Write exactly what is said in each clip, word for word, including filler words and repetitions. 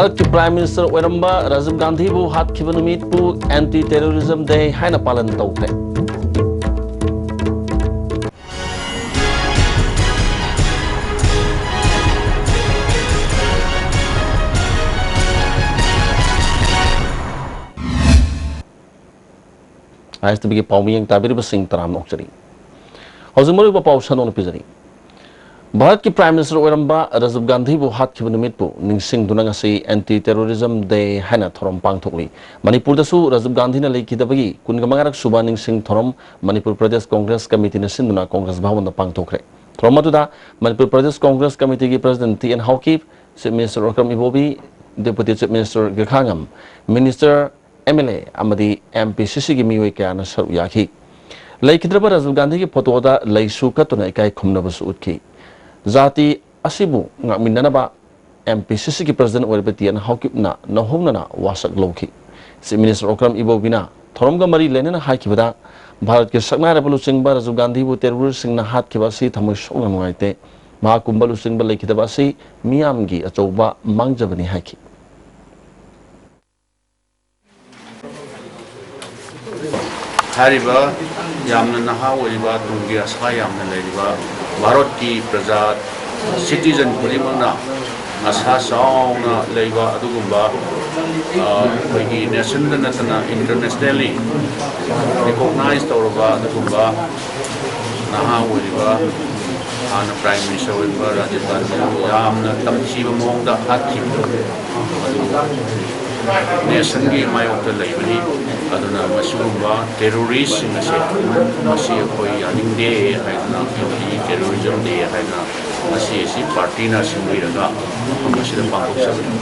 ꯚꯥꯔꯠꯀꯤ Prime Minister ꯑꯣꯏꯔꯝꯕ Rajiv ꯒꯥꯟꯙꯤꯕꯨ ꯍꯥꯠꯈꯤꯕ ꯅꯨꯃꯤꯠꯄꯨ Anti Terrorism Day ꯍꯥꯏꯅ ꯄꯥꯂꯟ ꯇꯧꯈ꯭ꯔꯦ꯫ ISTVꯒꯤ ꯄꯥꯎ ꯃꯤꯠꯌꯦꯡ ꯇꯥꯕꯤꯔꯤꯕꯁꯤꯡ ꯇꯔꯥꯝꯅ ꯑꯣꯛꯆꯔꯤ꯫ ꯍꯧꯖꯤꯛ ꯃꯔꯨꯑꯣꯏꯕ ꯄꯥꯎ ꯁꯟꯗꯣꯛꯅ ꯄꯤꯖꯔꯤ꯫ ꯚꯥꯔꯠꯀꯤ Prime Minister ꯑꯣꯏꯔꯝꯕ ꯔꯥꯖꯤꯕ ꯒꯥꯟꯙꯤꯕꯨ ꯍꯥꯠꯈꯤꯕ ꯅꯨꯃꯤꯠꯄꯨ ꯅꯤꯡꯁꯤꯡꯗꯨꯅ ꯉꯁꯤ Anti Terrorism Day ꯍꯥꯏꯅ ꯊꯧꯔꯝ ꯄꯥꯡꯊꯣꯛꯂꯤ꯫ ꯃꯅꯤꯄꯨꯔꯗꯁꯨ ꯔꯥꯖꯤꯕ ꯒꯥꯟꯙꯤꯅ ꯂꯩꯈꯤꯗꯕꯒꯤ ꯀꯨꯟꯃꯉꯥꯔꯛ ꯁꯨꯕ ꯅꯤꯡꯁꯤꯡ ꯊꯧꯔꯝ ꯃꯅꯤꯄꯨꯔ ꯄ꯭ꯔꯗꯦꯁ ꯀꯣꯡꯒ꯭ꯔꯦꯁ ꯀꯃꯤꯇꯤꯅ ꯁꯤꯟꯗꯨꯅ ꯀꯣꯡꯒ꯭ꯔꯦꯁ ꯚꯕꯟꯗ ꯄꯥꯡꯊꯣꯛꯈ꯭ꯔꯦ꯫ ꯊꯧꯔꯝ ꯑꯗꯨꯗ ꯃꯅꯤꯄꯨꯔ ꯄ꯭ꯔꯗꯦꯁ ꯀꯣꯡꯒ꯭ꯔꯦꯁ ꯀꯃꯤꯇꯤꯒꯤ President T N Haokip, Chief Minister Okram Ibobi, Deputy Chief Minister Gaikhangam, Minister, MLA ꯑꯃꯗꯤ MPCCꯒꯤ ꯃꯤꯑꯣꯏ ꯀꯌꯥꯅ ꯁꯔꯨꯛ ꯌꯥꯈꯤ꯫ ꯂꯩꯈꯤꯗ꯭ꯔꯕ ꯔꯥꯖꯤꯕ ꯒꯥꯟꯙꯤꯒꯤ ꯐꯣꯇꯣꯗ ꯂꯩꯁꯨ ꯀꯠꯇꯨꯅ ꯏꯀꯥꯏ ꯈꯨꯝꯅꯕꯁꯨ ꯎꯠꯈꯤ꯫ ꯖꯥꯇꯤ ꯑꯁꯤꯕꯨ ꯉꯥꯛꯃꯤꯟꯅꯅꯕ MPCCꯒꯤ President ꯑꯣꯏꯔꯤꯕ ꯇꯤ ꯑꯦꯟ ꯍꯥꯎꯀꯤꯞꯅ ꯅꯧꯍꯧꯅꯅ ꯋꯥꯁꯛ ꯂꯧꯈꯤ꯫ Chief Minister ꯑꯣꯀ꯭ꯔꯝ ꯏꯕꯣꯕꯤꯅ ꯊꯧꯔꯝꯒ ꯃꯔꯤ ꯂꯩꯅꯅ ꯍꯥꯏꯈꯤꯕꯗ, ꯚꯥꯔꯠꯀꯤ ꯁꯛꯅꯥꯏꯔꯕ ꯂꯨꯆꯤꯡꯕ ꯔꯥꯖꯤꯕ ꯒꯥꯟꯙꯤꯕꯨ terroristꯁꯤꯡꯅ ꯍꯥꯠꯈꯤꯕ ꯑꯁꯤ ꯊꯃꯣꯏ ꯁꯣꯛꯅ ꯅꯨꯡꯉꯥꯏꯇꯦ꯫ ꯃꯍꯥꯛꯀꯨꯝꯕ ꯂꯨꯆꯤꯡꯕ ꯂꯩꯈꯤꯗꯕ ꯑꯁꯤ ꯃꯤꯌꯥꯝꯒꯤ ꯑꯆꯧꯕ ꯃꯥꯡꯖꯕꯅꯤ ꯍꯥꯏꯈꯤ꯫ ꯍꯥꯏꯔꯤꯕ ꯌꯥꯝꯅ ꯅꯍꯥ ꯑꯣꯏꯔꯤꯕ, ꯇꯨꯡꯒꯤ ꯑꯁꯥ ꯌꯥꯝꯅ ꯂꯩꯔꯤꯕ ꯚꯥꯔꯠꯀꯤ ꯄ꯭ꯔꯖꯥ, citizen ꯈꯨꯗꯤꯡꯃꯛꯅ ꯑꯁꯥ ꯆꯥꯎꯅ ꯂꯩꯕ ꯑꯗꯨꯒꯨꯝꯕ, ꯑ, ꯑꯩꯈꯣꯏꯒꯤ nationꯗ ꯅꯠꯇꯅ internationally recognize ꯇꯧꯔꯕ ꯑꯗꯨꯒꯨꯝꯕ ꯅꯍꯥ ꯑꯣꯏꯔꯤꯕ ꯍꯥꯟꯅ Prime Minister ꯑꯣꯏꯔꯤꯕ ꯔꯥꯖꯤꯕ ꯒꯥꯟꯙꯤꯕꯨ ꯌꯥꯝꯅ ꯇꯝꯊꯤꯕ ꯃꯑꯣꯡꯗ ꯍꯥꯠꯈꯤꯕꯗꯣ, ꯑꯗꯨ nationꯒꯤ ꯃꯥꯌꯣꯛꯇ ꯂꯩꯕꯅꯤ꯫ ꯑꯗꯨꯅ ꯃꯁꯤꯒꯨꯝꯕ terroristꯁꯤꯡ ꯑꯁꯦ, ꯃꯁꯤ ꯑꯩꯈꯣꯏ ꯌꯥꯅꯤꯡꯗꯦ ꯍꯥꯏꯗꯨꯅ, Anti Terrorism Day ꯍꯥꯏꯗꯅ ꯉꯁꯤ ꯑꯁꯤ partyꯅ ꯁꯤꯟꯕꯤꯔꯒ ꯃꯐꯝ ꯑꯁꯤꯗ ꯄꯥꯡꯊꯣꯛꯆꯕꯅꯤ꯫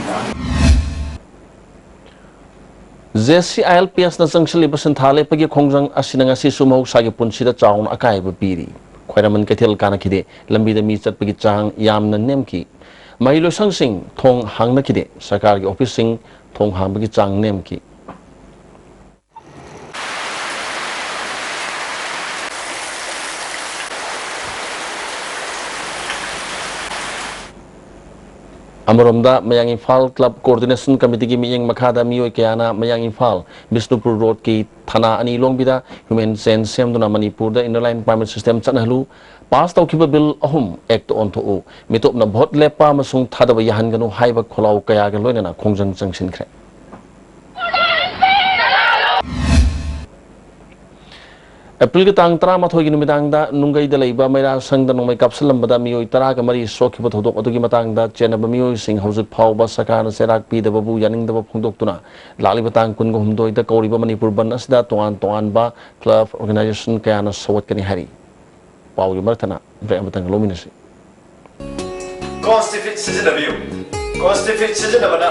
JCILPSꯅ ꯆꯪꯁꯤꯜꯂꯤꯕ ꯁꯤꯟꯊꯥ ꯂꯦꯞꯄꯒꯤ ꯈꯣꯡꯖꯪ ꯑꯁꯤꯅ ꯉꯁꯤꯁꯨ ꯃꯍꯧꯁꯥꯒꯤ ꯄꯨꯟꯁꯤꯗ ꯆꯥꯎꯅ ꯑꯀꯥꯏꯕ ꯄꯤꯔꯤ꯫ ꯈ꯭ꯋꯥꯏꯔꯝꯕꯟ ꯀꯩꯊꯦꯜ ꯀꯥꯅꯈꯤꯗꯦ, ꯂꯝꯕꯤꯗ ꯃꯤ ꯆꯠꯄꯒꯤ ꯆꯥꯡ ꯌꯥꯝꯅ ꯅꯦꯝꯈꯤ꯫ ꯃꯍꯩꯂꯣꯏꯁꯪꯁꯤꯡ ꯊꯣꯡ ꯍꯥꯡꯅꯈꯤꯗꯦ, ꯁꯔꯀꯥꯔꯒꯤ officeꯁꯤꯡ ꯊꯣꯡ ꯍꯥꯡꯕꯒꯤ ꯆꯥꯡ ꯅꯦꯝꯈꯤ꯫ ꯑꯃꯔꯣꯝꯗ, ꯃꯌꯥꯡ ꯏꯝꯐꯥꯜ ꯀ꯭ꯂꯕ ꯀꯣꯑꯣꯔꯗꯤꯅꯦꯁꯟ ꯀꯃꯤꯇꯤꯒꯤ ꯃꯤꯠꯌꯦꯡ ꯃꯈꯥꯗ ꯃꯤꯑꯣꯏ ꯀꯌꯥꯅ ꯃꯌꯥꯡ ꯏꯝꯐꯥꯜ ꯕꯤꯁꯅꯨꯄꯨꯔ ꯔꯣꯗꯀꯤ ꯊꯅꯥ ꯑꯅꯤ ꯂꯣꯡꯕꯤꯗ ꯍ꯭ꯌꯨꯃꯦꯟ ꯆꯦꯟ ꯁꯦꯝꯗꯨꯅ ꯃꯅꯤꯄꯨꯔꯗ ꯏꯟꯅꯔ ꯂꯥꯏꯟ ꯄꯥꯔꯃꯤꯠ ꯁꯤꯁꯇꯦꯝ ꯆꯠꯅꯍꯜꯂꯨ, ꯄꯥꯁ ꯇꯧꯈꯤꯕ ꯕꯤꯜ ꯑꯍꯨꯝ ꯑꯦꯛꯇ ꯑꯣꯟꯊꯣꯛꯎ, ꯃꯤꯇꯣꯞꯅ ꯚꯣꯠ ꯂꯦꯞꯄ ꯑꯃꯁꯨꯡ ꯊꯥꯗꯕ ꯌꯥꯍꯟꯒꯅꯨ ꯍꯥꯏꯕ ꯈꯣꯜꯂꯥꯎ ꯀꯌꯥꯒ ꯂꯣꯏꯅꯅ ꯈꯣꯡꯖꯪ ꯆꯪꯁꯤꯟꯈ꯭ꯔꯦ꯫ ꯑꯦꯄ꯭ꯔꯤꯜꯒꯤ ꯇꯥꯡ ꯇꯔꯥꯃꯥꯊꯣꯏꯒꯤ ꯅꯨꯃꯤꯗꯥꯡꯗ ꯅꯨꯡꯒꯩꯗ ꯂꯩꯕ ꯃꯩꯔꯥ ꯁꯪꯗ ꯅꯣꯡꯃꯩ ꯀꯥꯞꯁꯤꯜꯂꯝꯕꯗ ꯃꯤꯑꯣꯏ ꯇꯔꯥꯒ ꯃꯔꯤ ꯁꯣꯛꯈꯤꯕ ꯊꯧꯗꯣꯛ ꯑꯗꯨꯒꯤ ꯃꯇꯥꯡꯗ ꯆꯦꯟꯅꯕ ꯃꯤꯑꯣꯏꯁꯤꯡ ꯍꯧꯖꯤꯛ ꯐꯥꯎꯕ ꯁꯔꯀꯥꯔꯅ ꯆꯩꯔꯥꯛ ꯄꯤꯗꯕꯕꯨ ꯌꯥꯅꯤꯡꯗꯕ ꯐꯣꯡꯗꯣꯛꯇꯨꯅ ꯂꯥꯛꯂꯤꯕ ꯇꯥꯡ ꯀꯨꯟꯒ ꯍꯨꯝꯗꯣꯏꯗ ꯀꯧꯔꯤꯕ ꯃꯅꯤꯄꯨꯔ ꯕꯟꯗ ꯑꯁꯤꯗ ꯇꯣꯉꯥꯟ ꯇꯣꯉꯥꯟꯕ ꯀ꯭ꯂꯕ ꯑꯣꯔꯒꯅꯥꯏꯖꯦꯁꯟ ꯀꯌꯥꯅ ꯁꯧꯒꯠꯀꯅꯤ ꯍꯥꯏꯔꯤ꯫ ꯄꯥꯎꯒꯤ ꯃꯔꯛꯇꯅ ꯕ꯭ꯔꯦꯛ ꯑꯃꯇꯪ ꯂꯧꯃꯤꯟꯅꯁꯤ꯫ ꯀꯣꯟꯁꯇꯤꯐꯤꯠ ꯁꯤꯖꯤꯟꯅꯕꯤꯌꯨ꯫ ꯀꯣꯟꯁꯇꯤꯐꯤꯠ ꯁꯤꯖꯤꯟꯅꯕꯅ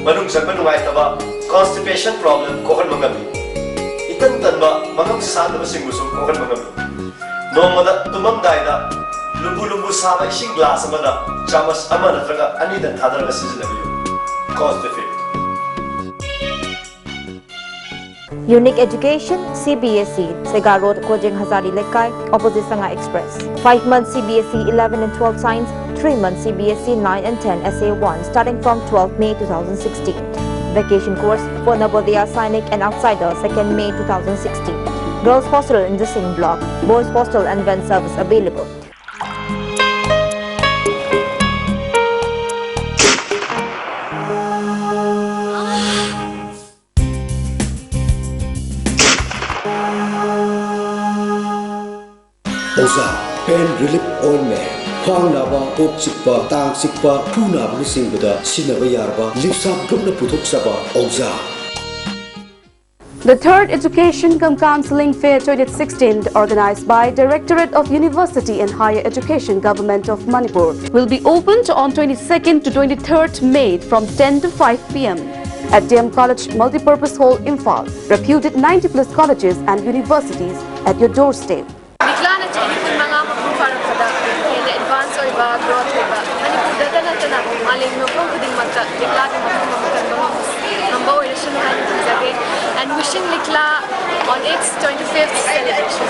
ꯃꯅꯨꯡ ꯆꯪꯕ ꯅꯨꯡꯉꯥꯏꯇꯕ, ꯀꯣꯟꯁꯇꯤꯄꯦꯁꯟ ꯄ꯭ꯔꯣꯕ꯭ꯂꯦꯝ ꯀꯣꯛꯍꯟꯕ ꯉꯝꯃꯤ꯫ ꯏꯇꯟ ꯇꯟꯕ, ꯃꯉꯝ ꯁꯥꯟꯗꯕꯁꯤꯡꯕꯨꯁꯨ ꯀꯣꯛꯍꯟꯕ ꯉꯝꯃꯤ꯫ ꯅꯣꯡꯃꯗ ꯇꯨꯝꯃꯝꯗꯥꯏꯗ ꯂꯨꯝꯕꯨ ꯂꯨꯝꯕꯨ ꯁꯥꯕ ꯏꯁꯤꯡ ꯒ꯭ꯂꯥꯁ ꯑꯃꯗ ꯆꯥꯃꯁ ꯑꯃ ꯅꯠꯇ꯭ꯔꯒ ꯑꯅꯤꯗꯪ ꯊꯥꯗꯔꯒ ꯁꯤꯖꯤꯟꯅꯕꯤꯌꯨ꯫ ꯀꯣꯟꯁꯇꯤꯐꯤꯠ꯫ Unique Education, C B S E, Sega Road, Kojeng Hazari Lekai, opposite Sanga Express. Five months C B S E eleven and twelve Science, three months C B S E nine and ten S A one, starting from twelfth May two thousand sixteen. Vacation course for Navodaya, Sainik and outsider, second May two thousand sixteen. Girls hostel in the same block, boys hostel and van service available. ꯑꯣꯖꯥ, pain relief ointment, ꯈ꯭ꯋꯥꯡ ꯅꯥꯕ, ꯀꯣꯛ ꯆꯤꯛꯄ, ꯇꯥꯡ ꯆꯤꯛꯄ, ꯈꯨ ꯅꯥꯕꯅꯆꯤꯡꯕꯗ ꯁꯤꯖꯤꯟꯅꯕ ꯌꯥꯔꯕ ꯂꯤꯞꯁꯥꯞ ꯒ꯭ꯔꯨꯞꯅ ꯄꯨꯊꯣꯛꯆꯕ ꯑꯣꯖꯥ꯫ The third Education cum Counselling Fair twenty sixteen, organized by Directorate of University and Higher Education, Government of Manipur, will be opened on twenty-second to twenty-third May from ten to five p m at D M College Multipurpose Hall, Imphal. Reputed ninety plus colleges and universities at your doorstep. ꯂꯤꯛꯂꯥꯅ ꯆꯍꯤ ꯀꯨꯟꯃꯉꯥ ꯃꯄꯨꯡ ꯐꯥꯔꯛꯄꯗ ꯍꯦꯟꯅ advance ꯑꯣꯏꯕ, growth ꯑꯣꯏꯕ, ꯃꯅꯤꯄꯨꯔꯗꯇ ꯅꯠꯇꯅ ꯃꯥꯂꯦꯝꯒꯤ ꯃꯐꯝ ꯈꯨꯗꯤꯡꯃꯛꯇ ꯂꯤꯛꯂꯥꯒꯤ ꯃꯐꯝ ꯑꯃ ꯀꯟꯕ ꯉꯝꯕ, ꯉꯝꯕ ꯑꯣꯏꯔꯁꯅꯨ ꯍꯥꯏꯅ ꯈꯟꯖꯒꯦ꯫ And wishing Likla on its twenty-fifth celebration.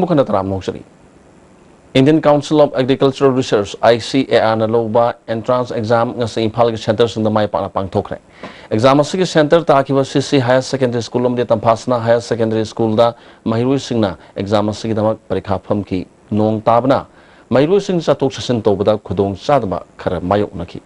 ꯄꯨꯈꯅ ꯇꯔꯥꯝꯅ ꯍꯧꯖꯔꯤ꯫ Indian Council of Agricultural Research, I C A R ꯅ ꯂꯧꯕ entrance exam ꯉꯁꯤ ꯏꯝꯐꯥꯜꯒꯤ centreꯁꯤꯡꯗ ꯃꯥꯏ ꯄꯥꯛꯅ ꯄꯥꯡꯊꯣꯛꯈ꯭ꯔꯦ꯫ Exam ꯑꯁꯤꯒꯤ centre ꯇꯥꯈꯤꯕ C C Higher Secondary School ꯑꯃꯗꯤ ꯇꯝꯐꯥꯁꯅꯥ Higher Secondary Schoolꯗ ꯃꯍꯩꯔꯣꯏꯁꯤꯡꯅ exam ꯑꯁꯤꯒꯤꯗꯃꯛ ꯄꯔꯤꯈꯥ ꯐꯝꯈꯤ꯫ ꯅꯣꯡ ꯇꯥꯕꯅ ꯃꯍꯩꯔꯣꯏꯁꯤꯡ ꯆꯠꯊꯣꯛ ꯆꯠꯁꯤꯟ ꯇꯧꯕꯗ ꯈꯨꯗꯣꯡ ꯆꯥꯗꯕ ꯈꯔ ꯃꯥꯌꯣꯛꯅꯈꯤ꯫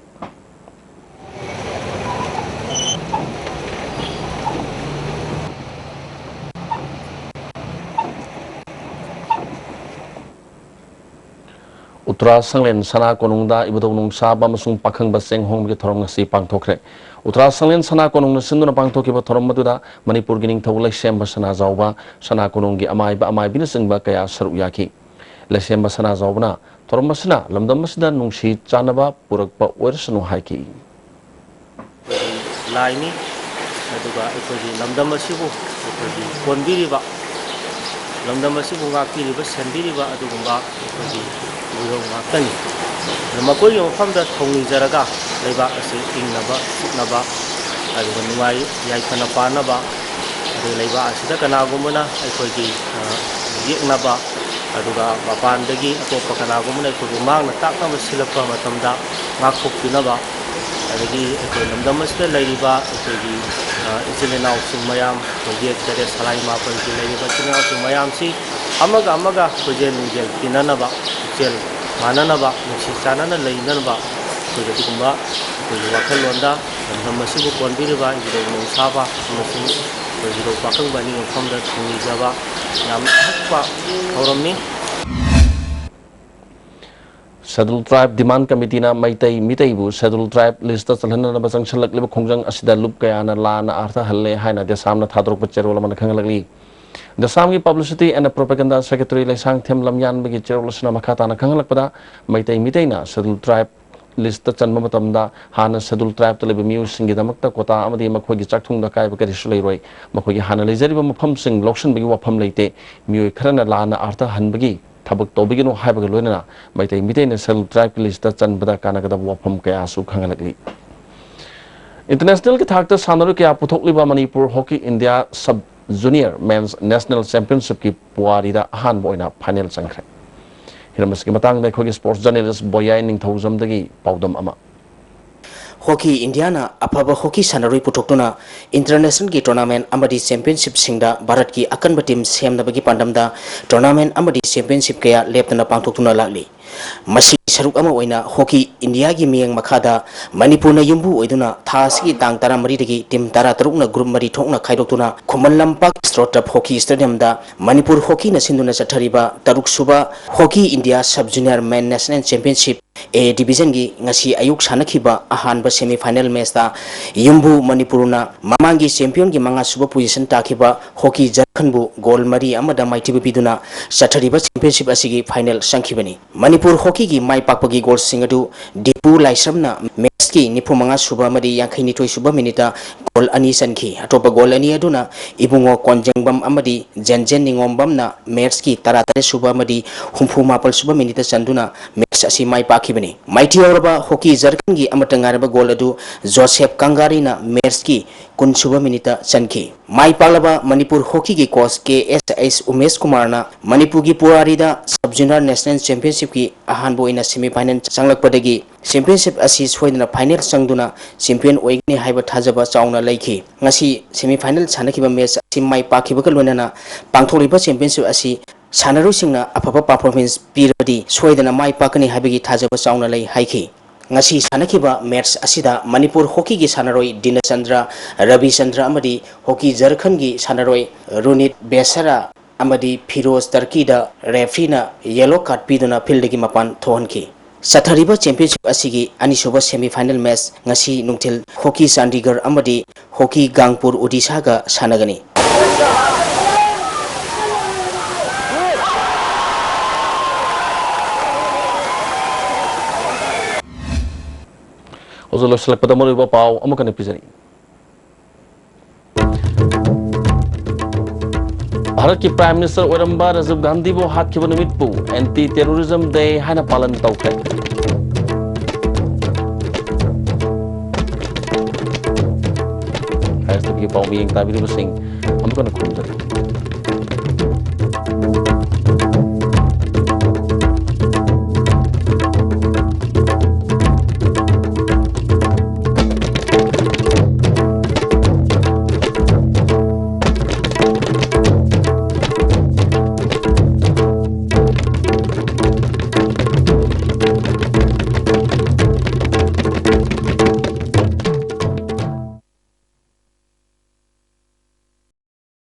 ꯎꯇ꯭ꯔꯥ ꯁꯪꯂꯦꯟ ꯁꯅꯥ ꯀꯣꯅꯨꯡꯗ ꯏꯕꯨꯙꯧ ꯅꯣꯡꯁꯥꯕ ꯑꯃꯁꯨꯡ ꯄꯥꯈꯪꯕ ꯆꯦꯡ ꯍꯣꯡꯕꯒꯤ ꯊꯧꯔꯝ ꯉꯁꯤ ꯄꯥꯡꯊꯣꯛꯈ꯭ꯔꯦ꯫ ꯎꯇ꯭ꯔꯥ ꯁꯪꯂꯦꯟ ꯁꯅꯥ ꯀꯣꯅꯨꯡꯅ ꯁꯤꯟꯗꯨꯅ ꯄꯥꯡꯊꯣꯛꯈꯤꯕ ꯊꯧꯔꯝ ꯑꯗꯨꯗ ꯃꯅꯤꯄꯨꯔꯒꯤ ꯅꯤꯡꯊꯧ ꯂꯩꯁꯦꯝꯕ ꯁꯅꯥꯖꯥꯎꯕ, ꯁꯅꯥ ꯀꯣꯅꯨꯡꯒꯤ ꯑꯃꯥꯏꯕ ꯑꯃꯥꯏꯕꯤꯅꯆꯤꯡꯕ ꯀꯌꯥ ꯁꯔꯨꯛ ꯌꯥꯈꯤ꯫ ꯂꯩꯁꯦꯝꯕ ꯁꯅꯥꯖꯥꯎꯕꯅ ꯊꯧꯔꯝ ꯑꯁꯤꯅ ꯂꯝꯗꯝ ꯑꯁꯤꯗ ꯅꯨꯡꯁꯤ ꯆꯥꯟꯅꯕ ꯄꯨꯔꯛꯄ ꯑꯣꯏꯔꯁꯅꯨ ꯍꯥꯏꯈꯤ꯫ ꯑꯩꯈꯣꯏꯒꯤ ꯂꯥꯏꯅꯤ꯫ ꯑꯗꯨꯒ ꯑꯩꯈꯣꯏꯒꯤ ꯂꯝꯗꯝ ꯑꯁꯤꯕꯨ ꯑꯩꯈꯣꯏꯒꯤ ꯀꯣꯟꯕꯤꯔꯤꯕ, ꯂꯝꯗꯝ ꯑꯁꯤꯕꯨ ꯉꯥꯛꯄꯤꯔꯤꯕ, ꯁꯦꯟꯕꯤꯔꯤꯕ ꯑꯗꯨꯒꯨꯝꯕ ꯑꯩꯈꯣꯏꯒꯤ ꯏꯕꯨꯙꯧ ꯉꯥꯛꯇꯅꯤ꯫ ꯑꯗꯨ ꯃꯈꯣꯏꯒꯤ ꯃꯐꯝꯗ ꯊꯧꯅꯤꯖꯔꯒ ꯂꯩꯕꯥꯛ ꯑꯁꯤ ꯏꯪꯅꯕ, ꯆꯤꯛꯅꯕ, ꯑꯗꯨꯒ ꯅꯨꯡꯉꯥꯏ ꯌꯥꯏꯐꯅ ꯄꯥꯟꯅꯕ, ꯑꯗꯨꯒ ꯂꯩꯕꯥꯛ ꯑꯁꯤꯗ ꯀꯅꯥꯒꯨꯝꯕꯅ ꯑꯩꯈꯣꯏꯒꯤ, ꯑ, ꯌꯦꯛꯅꯕ, ꯑꯗꯨꯒ ꯃꯄꯥꯟꯗꯒꯤ ꯑꯇꯣꯞꯄ ꯀꯅꯥꯒꯨꯝꯕꯅ ꯑꯩꯈꯣꯏꯕꯨ ꯃꯥꯡꯅ ꯇꯥꯛꯅꯕ ꯁꯤꯜꯂꯛꯄ ꯃꯇꯝꯗ ꯉꯥꯛꯊꯣꯛꯄꯤꯅꯕ, ꯑꯗꯒꯤ ꯑꯩꯈꯣꯏ ꯂꯝꯗꯝ ꯑꯁꯤꯗ ꯂꯩꯔꯤꯕ ꯑꯩꯈꯣꯏꯒꯤ, ꯑ, ꯏꯆꯤꯜ ꯏꯅꯥꯎꯁꯤꯡ ꯃꯌꯥꯝ, ꯑꯩꯈꯣꯏ ꯌꯦꯠ ꯇꯔꯦꯠ ꯁꯂꯥꯏ ꯃꯥꯄꯜꯒꯤ ꯂꯩꯔꯤꯕ ꯏꯆꯤꯜ ꯏꯅꯥꯎꯁꯤꯡ ꯃꯌꯥꯝꯁꯤ ꯑꯃꯒ ꯑꯃꯒ ꯈꯣꯏꯖꯦꯜ ꯅꯨꯡꯖꯦꯜ ꯇꯤꯟꯅꯅꯕ, ꯄꯨꯛꯆꯦꯜ ꯃꯥꯟꯅꯅꯕ, ꯅꯨꯡꯁꯤ ꯆꯥꯟꯅꯅ ꯂꯩꯅꯅꯕ ꯑꯩꯈꯣꯏꯒꯤ ꯑꯗꯨꯒꯨꯝꯕ ꯑꯩꯈꯣꯏꯒꯤ ꯋꯥꯈꯜꯂꯣꯟꯗ ꯂꯝꯗꯝ ꯑꯁꯤꯕꯨ ꯀꯣꯟꯕꯤꯔꯤꯕ ꯏꯕꯨꯙꯧ ꯅꯣꯡꯁꯥꯕ ꯑꯃꯁꯨꯡ ꯑꯩꯈꯣꯏ ꯏꯕꯨꯙꯧ ꯄꯥꯈꯪꯕ ꯑꯅꯤ ꯃꯐꯝꯗ ꯊꯧꯅꯤꯖꯕ ꯌꯥꯝꯅ ꯊꯛꯄ ꯊꯧꯔꯝꯅꯤ꯫ Scheduled Tribe Demand Committeeꯅ Meitei ꯃꯤꯇꯩꯕꯨ Scheduled Tribe listꯇ ꯆꯜꯍꯟꯅꯅꯕ ꯆꯪꯁꯤꯜꯂꯛꯂꯤꯕ ꯈꯣꯡꯖꯪ ꯑꯁꯤꯗ ꯂꯨꯞ ꯀꯌꯥꯅ ꯂꯥꯟꯅ ꯑꯥꯔꯊ ꯍꯜꯂꯦ ꯍꯥꯏꯅ ꯗꯦꯁꯥꯝꯅ ꯊꯥꯗꯣꯔꯛꯄ ꯆꯦꯔꯣꯜ ꯑꯃꯅ ꯈꯪꯍꯜꯂꯛꯂꯤ꯫ ꯗꯦꯁꯥꯝꯒꯤ Publicity and Propaganda Secretary Leishangthem ꯂꯝꯌꯥꯟꯕꯒꯤ ꯆꯦꯔꯣꯜ ꯑꯁꯤꯅ ꯃꯈꯥ ꯇꯥꯅ ꯈꯪꯍꯜꯂꯛꯄꯗ, ꯃꯩꯇꯩ ꯃꯤꯇꯩꯅ Scheduled Tribe listꯇ ꯆꯟꯕ ꯃꯇꯝꯗ ꯍꯥꯟꯅ Scheduled Tribeꯇ ꯂꯩꯕ ꯃꯤꯑꯣꯏꯁꯤꯡꯒꯤꯗꯃꯛꯇ quota ꯑꯃꯗꯤ ꯃꯈꯣꯏꯒꯤ ꯆꯥꯛꯊꯨꯡꯗ ꯑꯀꯥꯏꯕ ꯀꯔꯤꯁꯨ ꯂꯩꯔꯣꯏ꯫ ꯃꯈꯣꯏꯒꯤ ꯍꯥꯟꯅ ꯂꯩꯖꯔꯤꯕ ꯃꯐꯝꯁꯤꯡ ꯂꯧꯁꯤꯟꯕꯒꯤ ꯋꯥꯐꯝ ꯂꯩꯇꯦ꯫ ꯃꯤꯑꯣꯏ ꯈꯔꯅ ꯂꯥꯟꯅ ꯑꯥꯔꯊ ꯍꯟꯕꯒꯤ ꯊꯕꯛ ꯇꯧꯕꯤꯒꯅꯨ ꯍꯥꯏꯕꯒ ꯂꯣꯏꯅꯅ ꯃꯩꯇꯩ ꯃꯤꯇꯩꯅ Scheduled Tribeꯀꯤ listꯇ ꯆꯟꯕꯗ ꯀꯥꯟꯅꯒꯗꯕ ꯋꯥꯐꯝ ꯀꯌꯥꯁꯨ ꯈꯪꯍꯜꯂꯛꯂꯤ꯫ Internationalꯒꯤ ꯊꯥꯛꯇ ꯁꯥꯟꯅꯔꯣꯏ ꯀꯌꯥ ꯄꯨꯊꯣꯛꯂꯤꯕ Manipur Hockey India sub Junior Men's National Championshipꯀꯤ ꯄꯨꯋꯥꯔꯤꯗ ꯑꯍꯥꯟꯕ ꯑꯣꯏꯅ final ꯆꯪꯈ꯭ꯔꯦ꯫ ꯍꯤꯔꯝ ꯑꯁꯤꯒꯤ ꯃꯇꯥꯡꯗ ꯑꯩꯈꯣꯏꯒꯤ sports journalist ꯕꯣꯌꯥꯏ ꯅꯤꯡꯊꯧꯖꯝꯗꯒꯤ ꯄꯥꯎꯗꯝ ꯑꯃ꯫ ꯍꯣꯀꯤ ꯏꯟꯗꯤꯌꯥꯅ ꯑꯐꯕ ꯍꯣꯀꯤ ꯁꯥꯟꯅꯔꯣꯏ ꯄꯨꯊꯣꯛꯇꯨꯅ internationalꯒꯤ tournament ꯑꯃꯗꯤ championshipꯁꯤꯡꯗ ꯚꯥꯔꯠꯀꯤ ꯑꯀꯟꯕ team ꯁꯦꯝꯅꯕꯒꯤ ꯄꯥꯟꯗꯝꯗ tournament ꯑꯃꯗꯤ championship ꯀꯌꯥ ꯂꯦꯞꯇꯅ ꯄꯥꯡꯊꯣꯛꯇꯨꯅ ꯂꯥꯛꯂꯤ꯫ ꯃꯁꯤꯒꯤ ꯁꯔꯨꯛ ꯑꯃ ꯑꯣꯏꯅ ꯍꯣꯀꯤ ꯏꯟꯗꯤꯌꯥꯒꯤ ꯃꯤꯠꯌꯦꯡ ꯃꯈꯥꯗ ꯃꯅꯤꯄꯨꯔꯅ ꯌꯨꯝꯕꯨ ꯑꯣꯏꯗꯨꯅ ꯊꯥ ꯑꯁꯤꯒꯤ ꯇꯥꯡ ꯇꯔꯥꯃꯔꯤꯗꯒꯤ team ꯇꯔꯥꯇꯔꯨꯛꯅ group ꯃꯔꯤ ꯊꯣꯛꯅ ꯈꯥꯏꯗꯣꯛꯇꯨꯅ ꯈꯨꯃꯟ ꯂꯝꯄꯥꯛ Strotup Hockey Stadiumꯗ ꯃꯅꯤꯄꯨꯔ ꯍꯣꯀꯤꯅ ꯁꯤꯟꯗꯨꯅ ꯆꯠꯊꯔꯤꯕ ꯇꯔꯨꯛ ꯁꯨꯕ hockey India Sub Junior Men National Championship A Divisionꯒꯤ ꯉꯁꯤ ꯑꯌꯨꯛ ꯁꯥꯟꯅꯈꯤꯕ ꯑꯍꯥꯟꯕ semi final matchꯇ ꯌꯨꯝꯕꯨ ꯃꯅꯤꯄꯨꯔꯅ ꯃꯃꯥꯡꯒꯤ championꯒꯤ ꯃꯉꯥ ꯁꯨꯕ position ꯇꯥꯈꯤꯕ ꯍꯣꯀꯤ ꯖꯔꯈꯟꯕꯨ goal ꯃꯔꯤ ꯑꯃꯗ ꯃꯥꯏꯊꯤꯕ ꯄꯤꯗꯨꯅ ꯆꯠꯊꯔꯤꯕ championship ꯑꯁꯤꯒꯤ final ꯆꯪꯈꯤꯕꯅꯤ꯫ ꯃꯅꯤꯄꯨꯔ ꯍꯣꯀꯤꯒꯤ ꯃꯥꯏ ꯄꯥꯛꯄꯒꯤ goalꯁꯤꯡ ꯑꯗꯨ ꯗꯤꯄꯨ ꯂꯥꯏꯁ꯭ꯔꯝꯅ matchꯀꯤ ꯅꯤꯐꯨ ꯃꯉꯥ ꯁꯨꯕ ꯑꯃꯗꯤ ꯌꯥꯡꯈꯩ ꯅꯤꯊꯣꯏ ꯁꯨꯕ minuteꯇ goal ꯑꯅꯤ ꯆꯟꯈꯤ꯫ ꯑꯇꯣꯞꯄ goal ꯑꯅꯤ ꯑꯗꯨꯅ ꯏꯕꯨꯡꯉꯣ ꯀꯣꯟꯖꯦꯡꯕꯝ ꯑꯃꯗꯤ ꯖꯦꯟꯖꯦꯟ ꯅꯤꯉꯣꯝꯕꯝꯅ matchꯀꯤ ꯇꯔꯥꯇꯔꯦꯠ ꯁꯨꯕ ꯑꯃꯗꯤ ꯍꯨꯝꯐꯨ ꯃꯥꯄꯜ ꯁꯨꯕ minuteꯇ ꯆꯟꯗꯨꯅ match ꯑꯁꯤ ꯃꯥꯏ ꯄꯥꯛꯈꯤꯕꯅꯤ꯫ ꯃꯥꯏꯊꯤ ꯍꯧꯔꯕ ꯍꯣꯀꯤ ꯖꯔꯈꯟꯒꯤ ꯑꯃꯠꯇ ꯉꯥꯏꯔꯕ goal ꯑꯗꯨ ꯖꯣꯁꯦꯐ ꯀꯪꯒꯥꯔꯤꯅ matchꯀꯤ ꯀꯨꯟ ꯁꯨꯕ minuteꯇ ꯆꯟꯈꯤ꯫ ꯃꯥꯏ ꯄꯥꯛꯂꯕ ꯃꯅꯤꯄꯨꯔ ꯍꯣꯀꯤꯒꯤ coach ꯀꯦ ꯑꯦꯁ ꯑꯩꯁ ꯎꯃꯦꯁ ꯀꯨꯃꯥꯔꯅ ꯃꯅꯤꯄꯨꯔꯒꯤ ꯄꯨꯋꯥꯔꯤꯗ Sub Junior National Championshipꯀꯤ ꯑꯍꯥꯟꯕ ꯑꯣꯏꯅ semi final ꯆꯪꯂꯛꯄꯗꯒꯤ championship ꯑꯁꯤ ꯁꯣꯏꯗꯅ final ꯆꯪꯗꯨꯅ champion ꯑꯣꯏꯒꯅꯤ ꯍꯥꯏꯕ ꯊꯥꯖꯕ ꯆꯥꯎꯅ ꯂꯩꯈꯤ꯫ ꯉꯁꯤ semi final ꯁꯥꯟꯅꯈꯤꯕ match ꯑꯁꯤ ꯃꯥꯏ ꯄꯥꯛꯈꯤꯕꯒ ꯂꯣꯏꯅꯅ ꯄꯥꯡꯊꯣꯛꯂꯤꯕ championship ꯑꯁꯤ ꯁꯥꯟꯅꯔꯣꯏꯁꯤꯡꯅ ꯑꯐꯕ performance ꯄꯤꯔꯕꯗꯤ ꯁꯣꯏꯗꯅ ꯃꯥꯏ ꯄꯥꯛꯀꯅꯤ ꯍꯥꯏꯕꯒꯤ ꯊꯥꯖꯕ ꯆꯥꯎꯅ ꯂꯩ ꯍꯥꯏꯈꯤ꯫ ꯉꯁꯤ ꯁꯥꯟꯅꯈꯤꯕ match ꯑꯁꯤꯗ ꯃꯅꯤꯄꯨꯔ ꯍꯣꯀꯤꯒꯤ ꯁꯥꯟꯅꯔꯣꯏ ꯗꯤꯅꯆꯟꯗ꯭ꯔ ꯔꯕꯤꯆꯟꯗ꯭ꯔ ꯑꯃꯗꯤ ꯍꯣꯀꯤ ꯖꯔꯈꯟꯒꯤ ꯁꯥꯟꯅꯔꯣꯏ ꯔꯨꯅꯤꯠ ꯕꯦꯁꯔꯥ ꯑꯃꯗꯤ ꯐꯤꯔꯣꯖ ꯇꯔꯀꯤꯗ refereeꯅ yellow card ꯄꯤꯗꯨꯅ fieldꯗꯒꯤ ꯃꯄꯥꯟ ꯊꯣꯛꯍꯟꯈꯤ꯫ ꯆꯠꯊꯔꯤꯕ championship ꯑꯁꯤꯒꯤ ꯑꯅꯤꯁꯨꯕ semi final match ꯉꯁꯤ ꯅꯨꯡꯊꯤꯜ ꯍꯣꯀꯤ ꯆꯥꯟꯗꯤꯒꯔ ꯑꯃꯗꯤ ꯍꯣꯀꯤ ꯒꯥꯡꯄꯨꯔ ꯑꯣꯗꯤꯁꯥꯒ ꯁꯥꯟꯅꯒꯅꯤ꯫ ꯍꯧꯖꯤꯛ ꯂꯣꯏꯁꯤꯜꯂꯛꯄꯗ ꯃꯔꯨꯑꯣꯏꯕ ꯄꯥꯎ ꯑꯃꯨꯛꯀ ꯍꯟꯅ ꯄꯤꯖꯔꯤ꯫ ꯚꯥꯔꯠꯀꯤ Prime Minister ꯑꯣꯏꯔꯝꯕ ꯔꯥꯖꯤꯕ ꯒꯥꯟꯙꯤꯕꯨ ꯍꯥꯠꯈꯤꯕ ꯅꯨꯃꯤꯠꯄꯨ Anti Terrorism Day ꯍꯥꯏꯅ ꯄꯥꯂꯟ ꯇꯧꯈ꯭ꯔꯦ꯫ ꯍꯥꯏꯔꯤꯁꯤꯒꯤ ꯃꯤꯠꯌꯦꯡ ꯇꯥꯕꯤꯔꯤꯕꯁꯤꯡ ꯑꯃꯨꯛ ꯍꯟꯅ ꯈꯨꯔꯨꯝꯖꯔꯤ꯫